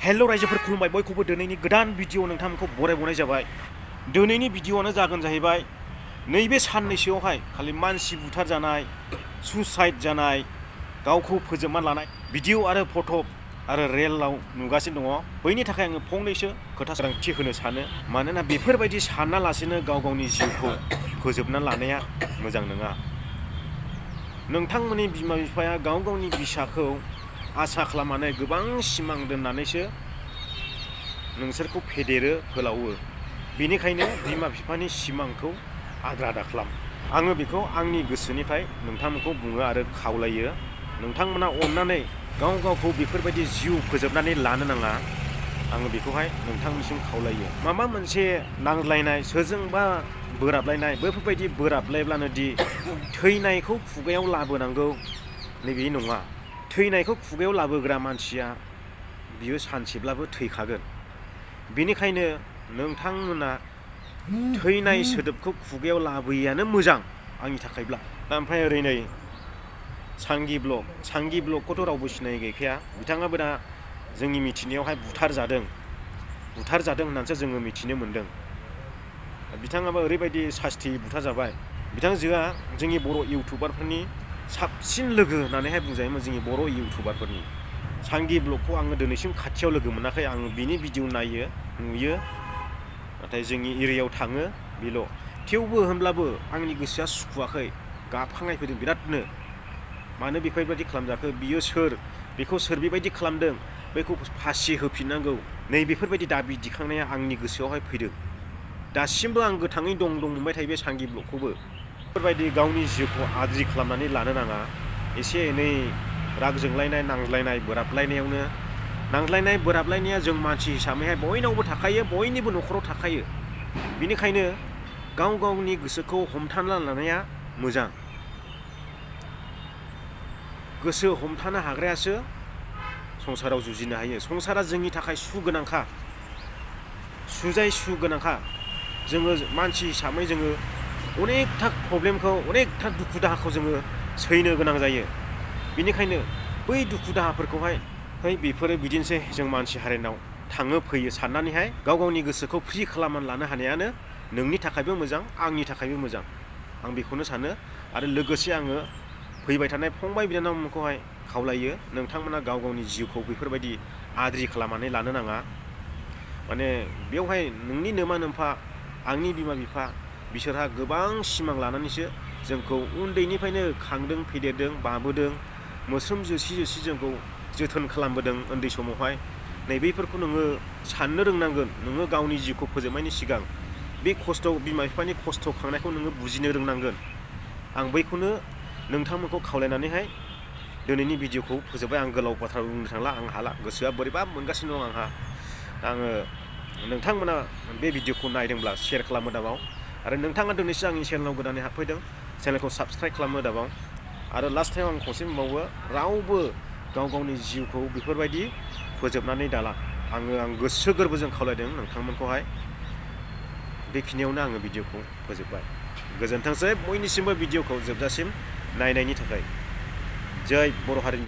हेल' रायजोफोर खुलुमबाय बयखौबो दिनैनि गोदान भिडिअ नोंथांमोनखौ बरायबावनाय जाबाय। दिनैनि भिडिअआनो जागोन जाहैबाय नैबे साननैसोआवहाय खालि मानसि बुथारजानाय, सुसाइड जानाय, गावखौ फोजोबना लानाय भिडिअ आरो फट' आरो रेलाव नुगासिनो दङ। बैनि थाखाय आङो फंनैसो खोथा सांग्रांथि होनो सानो। मानोना बेफोरबायदि सानालासेनो गाव गावनि जिउखौ फोजोबना लानाया मोजां नङा। नोंथांमोननि बिमा बिफाया गाव गावनि फिसाखौ आसा खालामनानै गोबां सिमां दोननानैसो नोंसोरखौ फेदेरो फोलावो। बेनिखायनो बिमा बिफानि सिमांखौ आद्रा दाखालाम। आङो बेखौ आंनि गोसोनिफ्राय नोंथांमोनखौ बुङो आरो खावलायो। नोंथांमोना अननानै गाव गावखौ बेफोरबायदि जिउ फोजोबनानै लानो नाङा। आङो बेखौहाय नोंथांनिसिम खावलायो। माबा मोनसे नांज्लायनाय, सोरजोंबा बोराबलायनाय, बैफोरबायदि बोराबलायब्लानो दि थैनायखौ खुगायाव लाबोनांगौ नैबे नङा। थैनायखौ खुगायाव लाबोग्रा मानसिया बियो सानसेब्लाबो थैखागोन। बेनिखायनो नोंथांमोना थैनाय सोदोबखौ खुगायाव लाबोयैयानो मोजां आंनि थाखायब्ला। दा ओमफ्राय ओरै नै सांगि ब्लगखौथ' रावबो सिनाय गैखाया। बिथाङाबो दा जोंनि मिथिनायावहाय बुथारजादों होननानैसो जोङो मिथिनो मोन्दों। बिथाङाबो ओरैबायदि सास्थि बुथारजाबाय। बिथांजोआ जोंनि बर' इउटुबारफोरनि साबसिन लोगो होननानैहाय बुंजायोमोन। जोंनि बर' इउटुबारफोरनि सांगि ब्लगखौ आङो दिनैसिम खाथियाव लोगो मोनाखै। आङो बिनि भिडिअ नुयो, नाथाय जोंनि एरियायाव थाङो बेल'। थेवबो होनब्लाबो आंनि गोसोआ सुखुवाखै, गाबखांनाय फैदों बिरादनो। मानो बेफोरबायदि खालामजाखो? बियो सोर? बेखौ सोर बेबायदि खालामदों? बेखौ फासि होफिननांगौ। नै बेफोरबायदि दाबि दिखांनाया आंनि गोसोआवहाय फैदों। दासिमबो आं गोथाङै दं मोनबाय थायो बे सांगि ब्लगखौबो। बेफोरबायदि गावनि जिउखौ आद्रि खालामनानै लानो नाङा। एसे एनै राग जोंलायनाय, नांज्लायनाय, बोराबलायनायावनो नांज्लायनाय बोराबलायनाया जों मानसि हिसाबैहाय बयनावबो थाखायो, बयनिबो न'खराव थाखायो। बेनिखायनो गाव गावनि गोसोखौ हमथाना लानाया मोजां। गोसो हमथानो हाग्रायासो संसाराव जुजिनो हायो। संसारा जोंनि थाखाय सुगोनांखा, सुगोनांखा। जोङो मानसि हिसाबै जोङो अनेकथा प्रब्लेमखौ, अनेकथा दुखु दाहाखौ जोङो सैनो गोनां जायो। बेनिखायनो बै दुखु दाहाफोरखौहाय बेफोरो बिदिनोसै, जों मानसि हारिनाव थाङो फैयो साननानैहाय गाव गावनि गोसोखौ फ्रि खालामनानै लानो हानायानो नोंनि थाखायबो मोजां, आंनि थाखायबो मोजां। आं बेखौनो सानो। आरो लोगोसे आङो फैबाय थानाय फंबाय बिनानावमोनखौहाय खावलायो, नोंथांमोना गाव गावनि जिउखौ बेफोरबायदि आद्रि खालामनानै लानो नाङा। माने बेवहाय नोंनि नोमा नोम्फा, आंनि बिमा बिफा, बिसोरहा गोबां सिमां लानानैसो जोंखौ उन्दैनिफ्रायनो खांदों, फेदेरदों, बाबोदों, मोस्रोम जोसि जोंखौ जोथोन खालामबोदों उन्दै समावहाय। नैबेफोरखौ नोङो साननो रोंनांगोन। नोङो गावनि जिउखौ फोजोबनायनि सिगां बे बिमा बिफानि खस्थ' खांनायखौ नोङो बुजिनो रोंनांगोन। आं बैखौनो नोंथांमोनखौ खावलायनानैहाय दिनैनि भिडिअखौ फोजोबबाय। आं गोलाव बाथ्रा बुंनो थांला, आं हाला, गोसोआ बोरैबा मोनगासिनो दं आंहा। आङो नोंथांमोना बे भिडिअखौ नायदोंब्ला शेयार खालामनो दाबाव। आरो नोंथाङा दिनैसो आंनि चेनेलाव गोदानै हाबफैदों, चेनेलखौ साबस्क्राइब खालामनो दाबाव। आरो लास्ट टाइम आं खनसे बुंबावो, रावबो गाव गावनि जिउखौ बेफोरबायदि फोजोबनानै दाला। आं गोसो गोरबोजों खावलायदों नोंथांमोनखौहाय। बेखिनियावनो आङो भिडिअखौ फोजोबबाय। गोजोनथोंसै बयनिसिमबो भिडिअखौ जोबजासिम नायनायनि थाखाय। जय बर' हारिनि